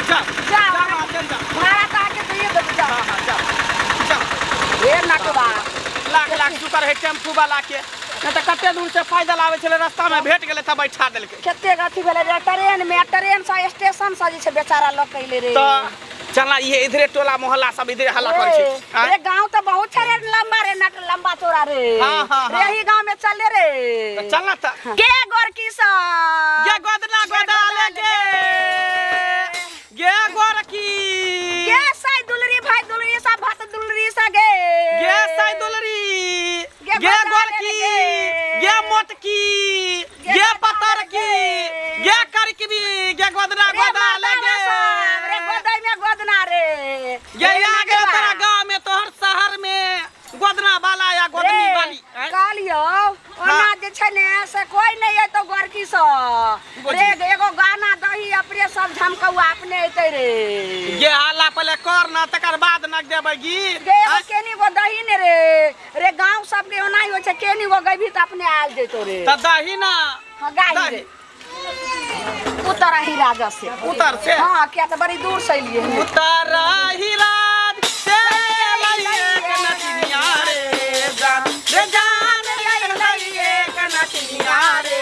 जा जा जा माँ, चल जा। भाड़ा तऽ अहाँके दैये देबै जा। हाँ हाँ जा जा। हे नटवा। लाख लाख शुक्र है टेम्पू वाला के, नहीं तऽ कते दूर से पैदल आबै छलै, रास्ता में भेट गेलै तऽ बैठा देलकै। कतेक अथी भेलै रे ट्रेन में, ट्रेन से स्टेशन से जे छै बेचारा लऽ के अयलै रे। तऽ चलना इहे इधरे टोला मोहल्ला सब इधरे हल्ला करै छै। आँय? रे गांव तऽ बहुत छै रे लंबा रे नट लंबा चौड़ा रे। हाँ, हाँ, रे हाँ। एही गांव में चले रे। तऽ चल ना तऽ। के गोरकी सब गे गोदना गोदा ले गे गे गोरकी के साई दुलरी भाई दुलरी सा भात दुलरी सा गे गे साई दुलरी गे गे गोदा गोरकी ले गे। गे मोटकी गे गे गोदा पतरकी ले गे। गे करकबी गे गोदना रे गोदा ले मर्दाना गे सब, रे गोदई में गोदना रे। गे रे आ गे नटवा। तोरा गाँव में तोहर शहर में गोदना वाला या गोदनी रे, वाली आँय? कहलियौ ओना जे छै ने से कोई नहि एतौ गोरकी सँ रे। एगो गाना दही अपने सब झमकौआ अपने एतै रे। गे हल्ला पहिले कर ना तकर बाद न देबै गीत। गे एगो आँय? केनी गो दही ने रे। रे गाँव सबके ओना ही होइ छै, केनी गो गैभी तऽ अपने आयल जेतौ रे। तऽ दही ना। हाँ गाही दही। रे उतर ही राजा से। उतर से? हाँ किया तऽ बड़ी दूर से एलियै हन। उतर ही राज से लइए कनकिया रे जान रे जान लइए कनकिया रे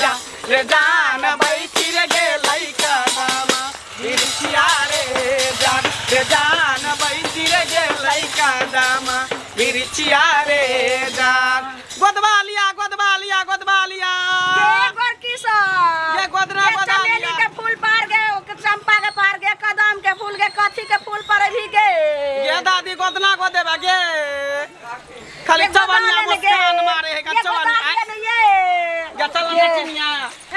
जान रे जान बैठी रे गेलै कदमा बिरछिया रे जान रे जान बैठी रे गेलै कदमा बिरछिया रे जान। गोदवा लिया गोदवा लिया गोदवा लिया। गे गोरकी सब गे गोदना गे गोदा चमेली लिया। के फूल पार गे, ओ के चंपा के पार गे, कदम के फूल गे, कथी के फूल पर अभी गे। गे दादी गोदना गोदेबा गे खाली गे गोदा चवनिया लेने गे। मुस्कान मारे है गे चवनिया। गोदा लेने ये। गे चल गे। नचिनिया।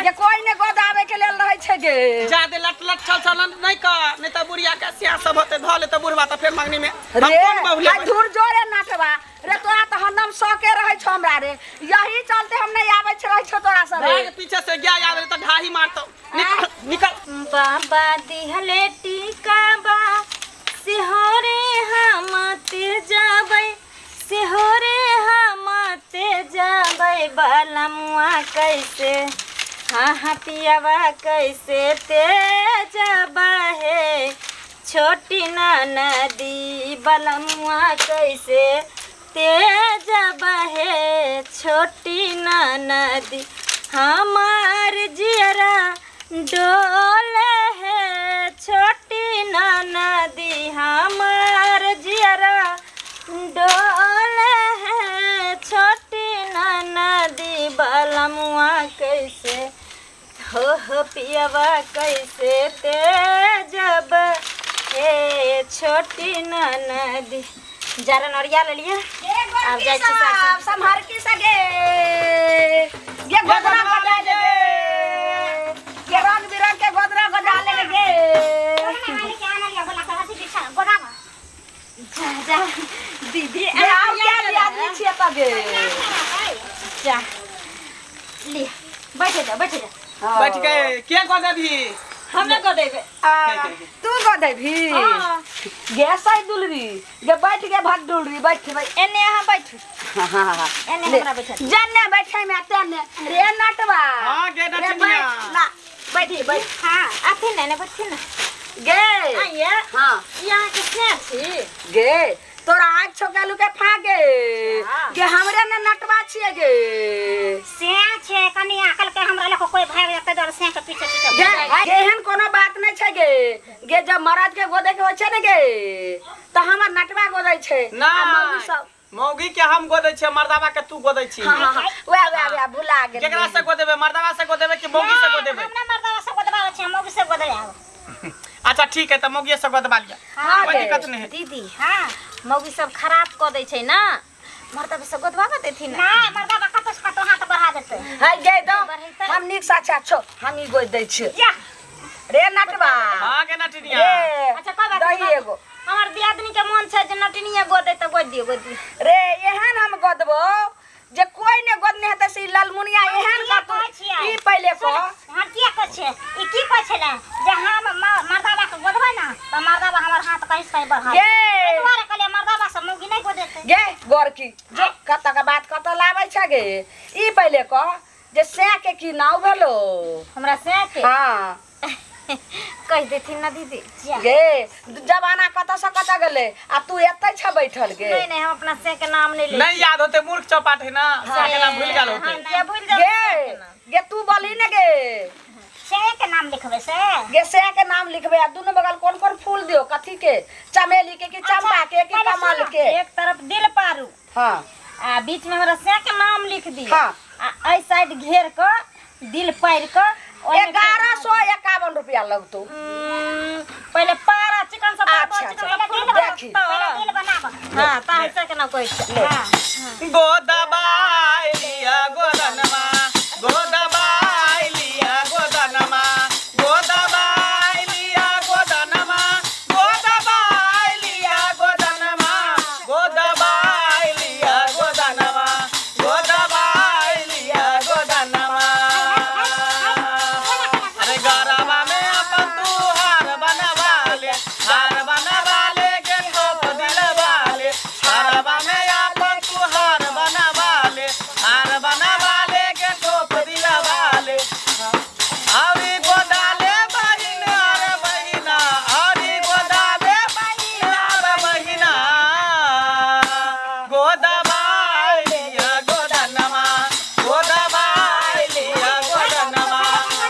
गे कोई ने गोदावे के लेल रहै छै गे। जादे लट लट छल छल नहीं कर, नहीं तो बुढ़िया के सिया सब होते धऽ ले तऽ बुढ़वा तऽ फेर मंगनी में हम रे कोन बहु हाय लेबै। धुर जोरे नाटवा रे, तोरा तऽ हरदम शौके रहै छौ हमरा रे, यही चलते हम नहीं आबै छै रहै छौ तोरा से रे। भाग पीछे से गया आवे तऽ ढाही मारतौ। निकल निकल। बाबा दिहले टीका बा सिहोरे हम ते जाबै, सिहोरे हम ते जाबै बलमुआ कैसे, हाँ हाँ पियावा कैसे ते जाबा हे छोटी ननदी बलमुआ कैसे ते जाबा हे छोटी ननदी। हमार जियरा डोले है छोटी ननदी, हमार जियरा डोले है छोटी ननदी बलमुआ कैसे हो हो पियवा कैसे ते जब हे छोटी ननदी। जरा नरिया ले लिए। अब आब जाइ छी सार सम्हार की सगे गे गोदरा गोदा ले गे, रंग बिरंग के गोदरा गोदा ले गे। जा जा दीदी गे आब क्या आदमी छियै त गे। जा ले बैठ जा बैठ जा। हाँ। बैठ के के गोदेबही? हमे गोदेबै। आ, तू गोदेबही? हाँ। गे साई दुलरी गे बैठ गे भट दुलरी बैठ बैठ। एने अहाँ बैठू। हाँ हाँ हाँ। एने ले, हमरा बैठा। जन्ने बैठे में तेने रे नटवा। हाँ, गे रे नटनिया। बैठ ना बैठी बैठ। हाँ आथिन ने, एने बैठथिन ना। गे। आइए। हाँ। ई अहाँके से छी? गे तोरा आँख छोकेलू के फागे हाँ। गे हमरे ने नटवा छियै गे। से छै कनी अकल के हमरा लग कोई भाग जेतै डर से के पीछे पीछे गे गे एहन कोनो बात नहीं छै गे। गे जब मरद के गोदे के होइ छै ने गे तऽ हमर नटवा गोदै छै। ना आ मौगी सब मौगी के हम गोदै छियै, मर्दावा के तू गोदै छी। हाँ हाँ हाँ वएह वएह वएह भुला गेलियै। केकरा से गोदेबै, मर्दावा से गोदेबै कि मौगी से गोदेबै? हमरा मर्दावा से गोदबाबै छै, मौगी से गोदबाबै। अच्छा ठीक है तऽ मौगिए से गोदबा लिअ। हाँ कोई गे। दिक्कत नहीं है। दीदी हाँ मौगी सब खराब कऽ दै छै ना, मर्दावा से गोदबाबऽ देथिन ना। मर्दावा कतौ से कतौ हाथ बढ़ा देतै। है गे दो बढ़ेतै। हम नीक से अच्छा छो हम ई गोद दै छियै। जा रे नटवा। हाँ गे नटनिया। रे अच्छा कोई बात दही नहीं। एगो। हमर दियादनी के मन छै जे नटनिया गोदै तऽ गोद दियौ गोद दियौ। रे एहन हम गोदबो जे कोई ने गोदने हेतै से ई ललमुनिया एहन किया कतौ कहै छियै? ई पहिले कह। हम किया कहै छियै? ई की कहै छलै जे हम मर्दावा के गोदबै ना तऽ मर्दावा हमर हाथ कहीं से कहीं बढ़ा गे। देतै। एहि दुआरे कहलियै मर्दावा से मौगी नहि गोदेतै। गे गोरकी जो कतऽ के बात कतऽ लाबै छै गे। ई पहिले कह जे सै के की नाव भेलो? हमरा सै के? हाँ। कहि देथिन ना दीदी। गे जमाना कतऽ से कतऽ गेलै आ तू एतै छ बैठल गे। नहीं नहीं, हम अपना से के नाम नहीं ले। नहीं याद होते, मूर्ख चौपाट है ना, से के नाम भूल गेल होते। हम क्या भूल जाब गे गे तू बोली ने गे। से के नाम लिखबै से। गे से के नाम लिखबै आ दुनू बगल कोन कोन फूल दियो, कथी के, चमेली के कि चंपा के कि कमल के? एक तरफ दिल पारू। हाँ। आ बीच में हमरा से के नाम लिख दियो। हाँ। आ एहि साइड घेर क दिल पारि क 1151 रुपया लगतो। पहिले पारा चिकन सब अच्छा, चिकन अच्छा। सब फूल देखी। पहिले दिल बनाब। हां, ता ऐसा केना कहै छै। हां। गोदबाई लिया गोदनमा, गोदबाई लिया गोदनमा, गोदबाई लिया गोदनमा, गोदबाई लिया गोदनमा, गोदबाई लिया गोदनमा, गोदबाई लिया गोदनमा। अरे गरबा में अपन तू हार बनवा ले, हार बनवा ले के ठोक दिलवा ले, हारबा में अपन तू हार बनवा ले, हार बनवा ले के ठोक दिलवा ले। औरी गोदाले बहिन अरे बहिना, औरी गोदाले बहिन अरे बहिना, गोदबाई लिया गोदनमा, गोदबाई लिया गोदनमा,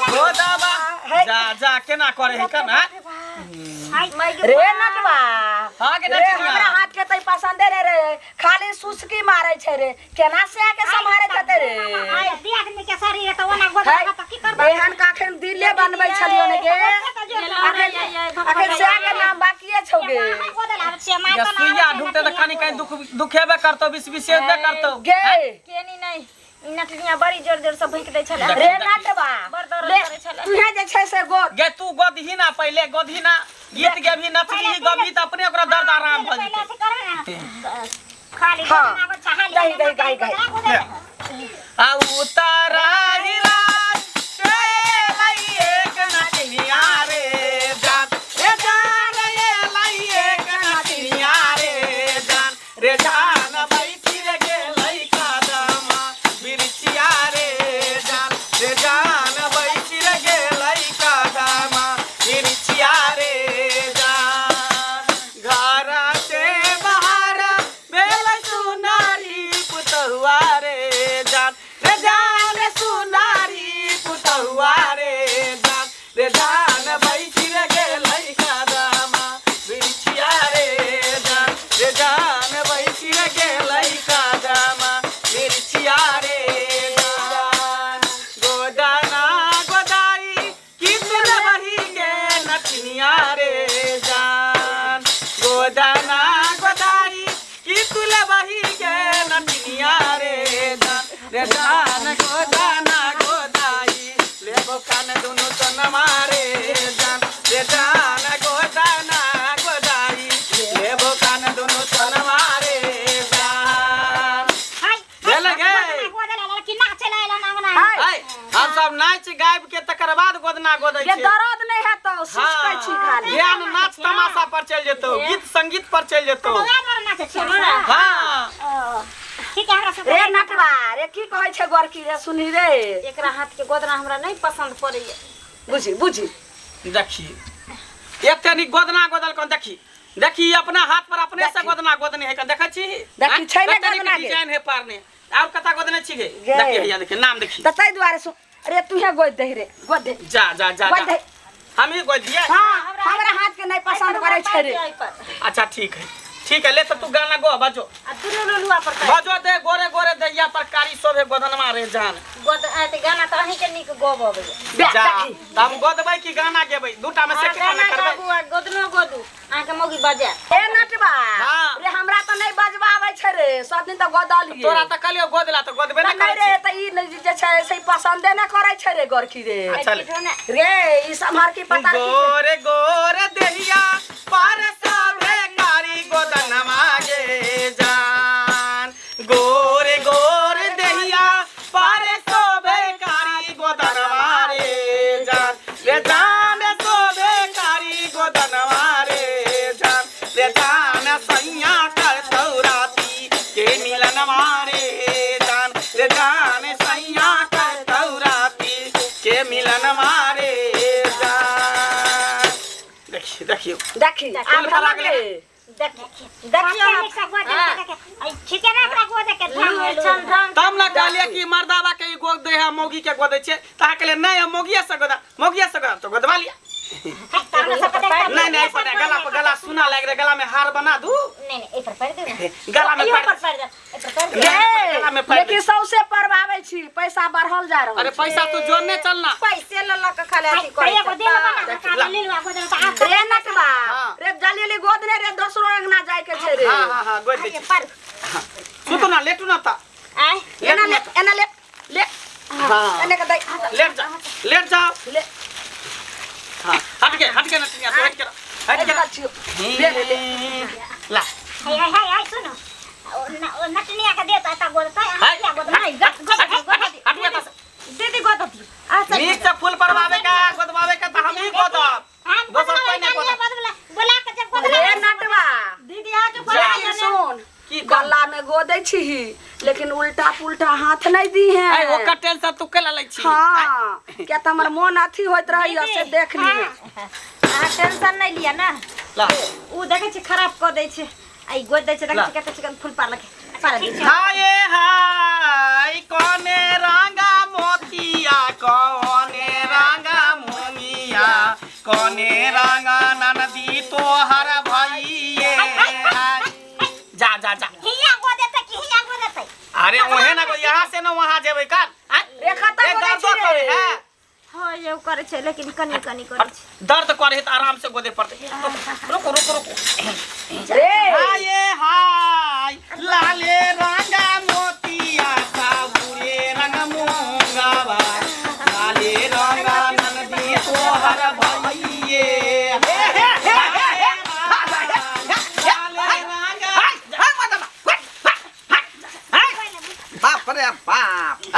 गोदबा। जा जा केना करे है कना? रे नटवा। हाँ के रे नचनिया। हमरा हाथ के तई पसंदे रे रे, खाली सुसकी मारे छै रे, केना से आके सम्हारे जते रे? हाय, दियादनी के शरीर त ओना गोदना त की करबै? एहन काखन दिले बनबै छलियो ने गे, अखन अखन से के नाम बाकिए छौ गे। या सुइया ढुकते त कनी कनी दुख दुखेबे करतो, बिस बिसेबे करतो। गे केनी नहीं, ई नटनिया बड़ी जोर जोर से भैक दै छले। रे नटवा, बड़ दर्द ले, करै छलै। तुहे जे छै से गोद गे तू गोदही ना, पहिले गोदही ना, गीत गेबही नचबही गबही त अपने ओकरा दर्द आराम भ जेतै। खाली हाँ। गोदना चाहली। दही, दही, गाय, गाय। आ उतारा हिराज से लाई एक नचनिया रे जान, रे जान ये लाई एक नचनिया रे जान, रे जान बैठी रे गेलै कदमा बिरछिया रे जान, रे जान बैठी रे गेलै कदमा बिरछिया रे जान। घर से बाहर भेल सुनारी पुतहुआ रे जान, रे जान सुनारी पुतहुआ रे जान, रे जान बैठी रे गेलै कदमा बिरछिया रे जान, रे जान बैठी रे गेलै कदमा बिरछिया रे जान। गोदाना गोदाई कितने बही गे नचनिया रे जान, गोदाना गोदाई कितने बही गे नचनिया रे जान, रे जान गोदाना गोदाई लेबो कान दुनु तन मारे जान, रे जान गोदाना गोदाई लेबो कान दुनु तन मारे जान। भेल गे? हाय, हम सब नाच गाबि के तकर बाद गोदना गोदै गे छियै। दर्द नहीं हेतौ, सुसकै छी खाली। ध्यान नाच तमाशा पर चलि जेतौ, गीत संगीत पर चलि जेतौ। हाँ। रे नटवा रे की कहै छै गोरकी रे, सुनी रे। एकरा हाथ के गोदना हमरा नहीं पसंद पड़ैया। बुझी बुझी देखी एते नीक गोदना गोदल कन, देखी देखी अपना हाथ पर अपने से देखी। गोदना गोदने है कन, देखै छी? देखी, छै ने कते नीक गोदना गे। डिजाइन है पारने, और कता गोदने छी गे? गे। देखी हैया देखी नाम देखी। त तै दुआरे सु रे तुहे गोद दही रे, गोद दे। जा जा जा गोद जा दे। हम ही गोद दिए। हाँ, हमरा हाथ के नहीं पसंद करै छै रे। अच्छा ठीक है ठीक है, ले तो तू गाना गो, बजो आ दुनू लुलुआ पर कर। बजो दे गोरे गोरे दैया पर कारी शोभे गोदनमा रे जान। गोद आ ते गाना त अहीं के नीक गोब अबैया। बे, जा देखी। त हम गोदबै कि गाना गेबै, दूटा में से अहाँ केना गाना करबै? गाबू आ गोदनो गोदू, अहाँ के मौगी बजाय। ए नटवा हाँ। रे हमरा त नहीं बजबा आबै छै रे, सब दिन त गोदलिए। तोरा त कहलियो गोदला त गोदबे त न नहीं करै रे छी। त ई नहीं जे छै से पसंदे न करै छै रे गोरकी रे। अच्छा ले। रे ई सम्हार की पता की गोरे गोरे देहिया पर साभे कारी गोदनमा गे जान, गोरे गोरे देहिया पर शोभे कारी गोदनमा रे जान, रे जान शोभे कारी गोदनमा रे जान, रे जान सैया कर तौराती के मिलनमा रे जान, रे जान सैया कर तौराती के मिलनमा रे जान। देखियो देखी फूल आब पर हम गेलै। गे देखियो देखियो ठीके ना एकरा गोदे के ढंग छन ढंग तब ना कहलिए कि मर्दावा के ई गोद दे है मौगी के गोद दै छियै तऽ अहाँ कहलियै नहि हम मौगिए से गोदा मौगिए से गोदा तो गोदवा लिया नहीं नहीं पर गला पर गला सुना लाग रहा गला में हार बना दू नहीं नहीं ए पर पड़ दे ना गला में इहो पाड़ पर पड़ जा ए पर पड़ दे गे गला में पाइ लेकिन सौसे परवाबै छी पैसा बढ़ल जा रहल अरे पैसा तू जोड़ने चलना पैसे ल ल के खाली अथी करै एगो दे बना का ले लो गोदे तो आप रे नटवा हाँ। रे जलेली गोद रे रे दोसरो अंगना जाय के छै रे हाँ हाँ हाँ गोद दै छी पर सुतू ना लेटू ना ता आय एना ले एना ले ले हाँ एने के दै लेट जा लेट जाओ ले हाँ हट के हट के नटिया तू हट के हट के एना छियो ले ले ले ला हाय हाय हाय हाय सुनो ओ नटनिया के दे तो एता गोद तो हाय हां गोद नहीं गट गट हट हट हट दीदी गोद दी अच्छा नीक से फूल परवावे का गोदवावे का तो हम ही गोदब हम दोसर कोई नहीं गोदब बोला के जब गोद रे नटवा दीदी अहाँ के जा सुन की गला में गोदै छी लेकिन उल्टा पुल्टा हाथ नहीं दी है ऐ ओकर टेंशन तू केला लै छी हाँ क्या त हमर मोन अथी होइत रहैया से देख लिए अहाँ टेंशन नहीं लिया ना ला उ देखै छी खराब कऽ दै छै आ ई गोद दै छै देखै छी कते चिकन फूल पारलक पार दै छै हाय हाय कोने रंगा मोतिया कोने रंगा मुंगिया कोने रंगा ननदी तोहर भइये जा जा जा हिया गोद देते कि हिया गोद देते अरे ओहे ना यहाँ से ना वहाँ जेबै कर आँय? रे खतम ए, हो दर्द जाइ करे छै रे है हाँ ये करै छै लेकिन कनी कनी करै छै दर्द करे है तऽ आराम से गोदे पड़तै रुको रुको रुको रे हाय हाय लाले रंगा मोतिया साबुरे रंग मोंगावा लाले रंगा ननदी तोहर भइये हे हे हे हे लाले रंगा बाप रे बाप ए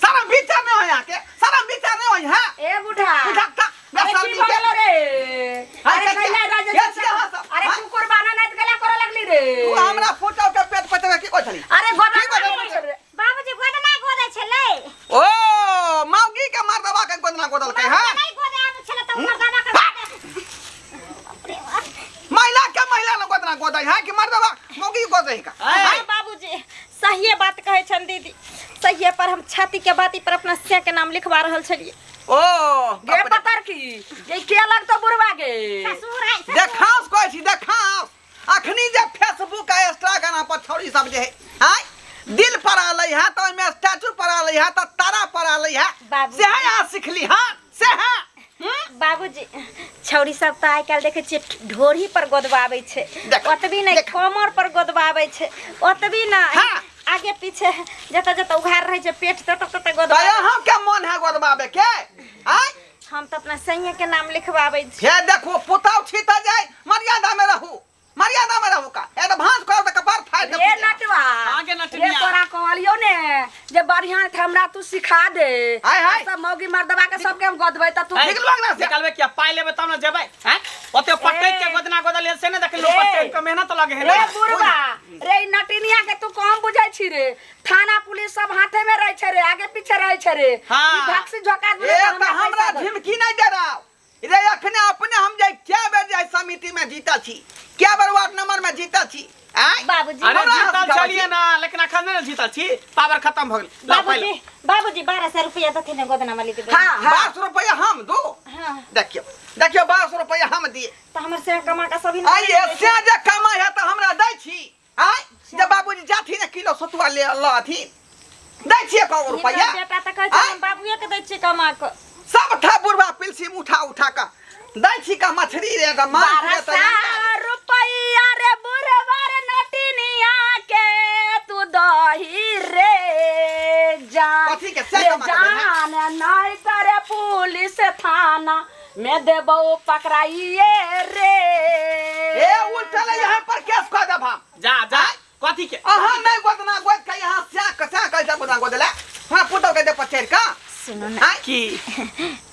शरम विचार नहीं हो यहाँ के शरम विचार नहीं हो यहाँ ए बुढ़ा बुढ़ा का अरे शरम की भऽ गेलो विचार रे हाय, अरे कथी- कैला राजा के छियै अहाँ सब? अरे हाँ? कुकुर बाना नहीं त कैला करे लगली रे तू हमरा फोटो के पेट पचरा की कहै छली अरे गोदा की गोदा रे बाबूजी गोद नहीं गोदे छलै ओ मौगी के मर्दवा के गोदना गोदलकै हां नहीं गोदे आबै छलै तऽ मर्दाना के गोदे महिला के महिला न गोदना गोदै है कि मर्दवा मौगी गोदै का हाँ बाबूजी सहिए बात कहै छन दीदी सहिए पर हम छाती के बाती पर अपना सिया के नाम लिखवा रहल छलिए ओ गे पतर की ये के लगतो बुढ़वा गे ससुर है ससुर। देखाओ कहै छी देखाओ अखनी जे फेसबुक आ इंस्टाग्राम पर छौड़ी सब जे है आय दिल पर आलै है तऽ ओहिमे स्टैचू पर आलै है तऽ तारा पर आलै है बाबू। से है अहाँ सिखली हाँ से है बाबूजी छौड़ी सब तऽ आइ काल्हि देखै छियै ढोरी पर गोदबाबै छै देख, ओतबी नहि देख। कमर पर गोदबाबै छै ओतबी नहि हाँ। आगे पीछे जतऽ जतऽ उघार रहै छै पेट ततऽ ततऽ तऽ गोदबाबै अहाँ के मन है गोदबाबे के आय हम तऽ अपना सैया के नाम लिखबाबै छी फेर देखो पुतौ छी तऽ जाय मर्यादा में रहू मर्यादा में रहू का ए तऽ भांज करब तऽ कपार फाड़ि रे देब नटवा आगे नटनिया। रे तोरा कहलियौ ने जे बढ़िया से हमरा तू सिखा दे हाय, हाय। सब मौगी मर्दवा के सबके हम गोदबै त तू ऐ, निकलू अंगना से। निकलबै किया पाइ लेबै तब ने जेबै हैं ओते पटैक के गोदना गोदल से ने देखलू रे। पटैक के मेहनत लगे है रे ने बुढ़वा रे ई नटिनिया के तू कम बुझै छी रे थाना पुलिस सब हाथे में रहै छै रे आगे पीछे रहै छै रे हाँ। ई भक्सी झोका ए तऽ हमरा झिमकी नहि दे रहा रे अखने अपने हम जाय क्या बेर जाय समिति में जीतल छी क्या बेर वार्ड नंबर में जीतल छी आय बाबूजी अरे हमरा जीतल सिखाबै छलियै ना लेकिन अखन नहि ने जीतल छी पावर खत्म भऽ गेल लाउ पाइ बाबूजी बाबूजी 1200 रुपया दथिन ने गोदना वाली के हाँ हाँ 12 रुपया हम दू हाँ देखियो देखियो 12 रुपया हम दिए तऽ हमर से कमा के सभी आइए से जे कमाइ है तऽ हमरा दै छी आय जे बाबूजी जाथिन ने किलो सतुआ ले लथिन दै छियै कौ रुपया बेटा तऽ कहै छै आँय? हम बाबुए के दै छियै कमा के सब था बुढ़वा पिलसी में उठा उठा का दै छी का मछली रे का मांस बारह रे सौ तऽ रुपया रे बुढ़वा रे नटिनिया के तू दही रे जान कथी के से रे कमा के देबै? जान नहीं करे पुलिस थाना में देबो पकड़ाइए रे ए उल्टा ले यहाँ पर केस कऽ देब हम जा जा कथी के अहाँ नहि गोदना गोद के यहाँ स्या स्या कैसे गोदना गोदले हमरा पुतौ के दे पछेर का सुनू ने आँय? की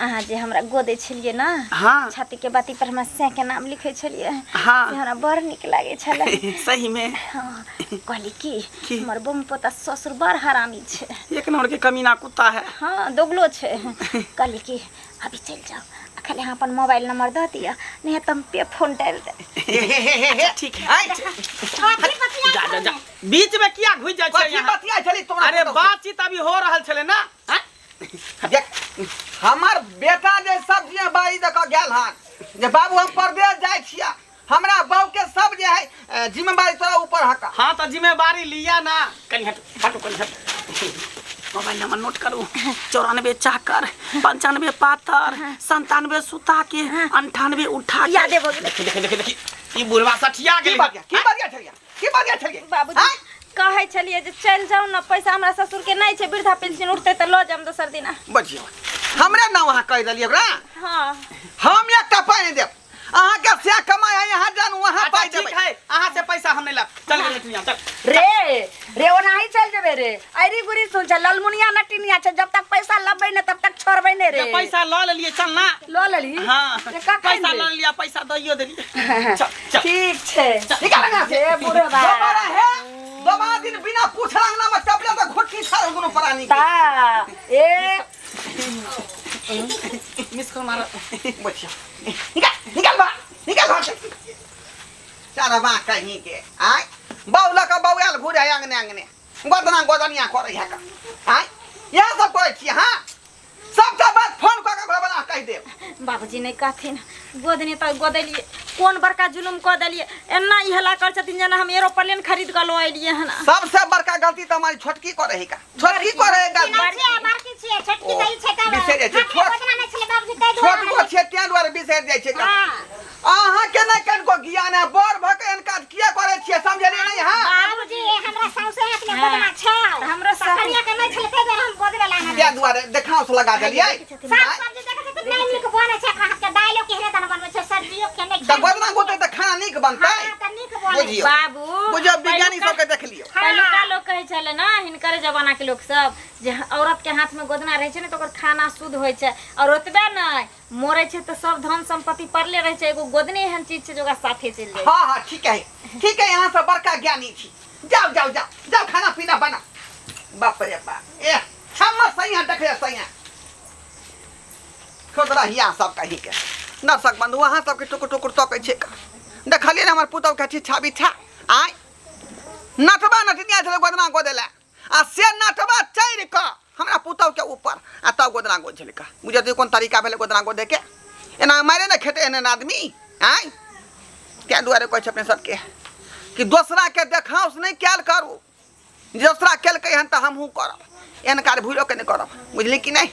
अहाँ जे हमरा गोदै छलियै ने हाँ छाती के बाती पर हमरा सै के नाम लिखै छलियै हाँ। से हमरा बड़ नीक लागै छलै सही में हाँ कहली की की? हमर बम पोता ससुर बड़ हरामी छै एक नंबर के कमीना कुत्ता है हाँ दोगलो छै कहली कि अभी चलि जाओ अखन खाली अहाँ अपन मोबाइल नंबर दऽ दिअ नहीं तऽ हम पे फोन डालि देब। हे हे हे हे हे ठीक है। आइ कथी बतिया जा जा जा, बीच में किया घुस जाइ छै कथी यहाँ? बतिया छली तोरा? अरे पुतहु से? बातचीत अभी हो रहल छलै ना, आँय? देख, हमर बेटा जे सब्जी बाड़ी दऽ कऽ गेल हन जे बाबू हम परदेश जाइ छियै, हमरा बाबू के सब जे है जिम्मेवारी तोरा ऊपर हका। हाँ तो जिम्मेवारी लिया ना। कनी हट हटो, कनी हट। मोबाइल नंबर नोट करू, 94 चाकर, 95 पातर, 97 सुता के, 98 उठा के। यादे भऽ गेलै। देखी देखी देखी देखी, ई बुढ़वा सठिया की गेलै। बात की बात छलियै, की बात छलियै? बाबूजी आँय? कहै छलियै जे चलि जाउ ने, पैसा हमरा ससुर के नहि छै, वृद्धा पेंशन उठतै तऽ लऽ जायब दोसर दिना। बजियौ, हमरे नाम अहाँ कहि देलियै ओकरा। हाँ। हम एकटा पाइ नहि देब अहाँके, से कमाइ है यहाँ जानू अहाँ अच्छा पाइ ठीक देबै। है, अहाँ से पैसा हम नहीं लाब। चल गेल दुनिया, चल। रे रे, ओनाही चल जेबे रे? अरी गुरी सुन छै, ललमुनिया नटिनिया छै, जब तक पैसा लबे ने तब तक छोड़बे ने रे। जे पैसा लऽ लेलियै, चल ना। लऽ लेलही? हाँ। रे, कखन पैसा रे? लऽ लिया, पैसा दैयो देलियै। चल चल। ठीक छै। निकाल अंगना से। रे बुढ़वा। दोबारा हे दोबारा दिन बिना पूछल अंगना में चपले तऽ घोटी छाड़ दुनू प्राणी के। ता ए मिस कॉल मार। बचिया, निकाल निकाल बा, निकाल घर से चारा बा कहीं के। आय बाऊ लऽ कऽ बौआल घुरे है अंगने अंगने, गोदना गोदनिया करै है का। आय इएह सब करै छियै? हाँ, सबटा बात फोन कऽ कऽ ओकरा बना कहि देब। बाबूजी नहि कहथिन, गोदने तऽ गोदलियै, कोन बड़का जुलुम कऽ देलियै? एना ई हल्ला करै छथिन जेना हम एरोप्लेन खरीद कऽ लऽ एलियै हन। सबसे बड़का गलती तऽ हमारी छोटकी करै है का, छोटकी करै है गलती। नहि छियै, बड़की छियै, छोटकी तऽ ई छै तऽ बिसरि जाइ छै, हमरे गोदना नहि छलै बाबूजी, ताहि दुआरे। छोटको छियै तें दुआरे बिसरि जाइ छै का। हाँ। अहाँके नहि कनिको ज्ञान है? बड़ भऽ कऽ एहन काज किया करै छियै, समझलियै नहि? हाँ। बाबूजी, हमरा सौंसे हाथ में गोदना छै। हमरो तऽ कनिया के नहि छलै, ताहि दुआरे हम गोदबे लानलियै। तें दुआरे देखाउस लगा देलियै। साग सब्जी देखै छथिन, नहि नीक बनै छै हाथ के, दालियो केहने दन बनबै छै, सब्जियो केहने। तऽ गोदना गोतै तऽ खाना नीक बनतै? हाँ, तऽ नीक बनै छै। बुझियौ बाबू, बुझियौ, विज्ञानी पहिलुका- सबके देख लियौ। पहिलुका लोक कहै छलै ने, हिनकर जमाना के लोक सब, जे औरत के हाथ में गोदना रहै छै ने तऽ ओकर खाना शुद्ध होइ छै, और ओतबे नहि, मरै छै तऽ सब धन संपत्ति पड़ले रहै छै, एगो गोदने एहन चीज छै जे ओकरा साथे चलि जाइ छै। हाँ हाँ, ठीक है ठीक है, यहाँ से बड़का ज्ञानी छी। जाओ जाओ जाओ जाओ, खाना पीना बना। बाप रे बाप, ए क्षमा सही देखे सही खुद रहिया सब कहीं के। दर्शक बंधु, अहाँ सबके टुकुर टुकुर तकै छै का देखलियै ने हमर पुतहु के छिछा बिछा। आय नटबा नटनिया छलै गोदना गोदेला, आ से नटबा चढ़ि कऽ हमरा पुतहु के ऊपर आ तब गोदना गोद छलै का। बुझलियै कोन तरीका भेलै गोदना गोदे के? एना मारे ने खेतै एहन एहन आदमी। आँय, ताहि दुआरे कहै छै अपने सबके कि दोसरा के देखाउस नहि कयल करू। दोसरा केलकै हन तऽ हमहूँ करब, एहन कार्य भूलो के नहि करब, बुझली कि नहि?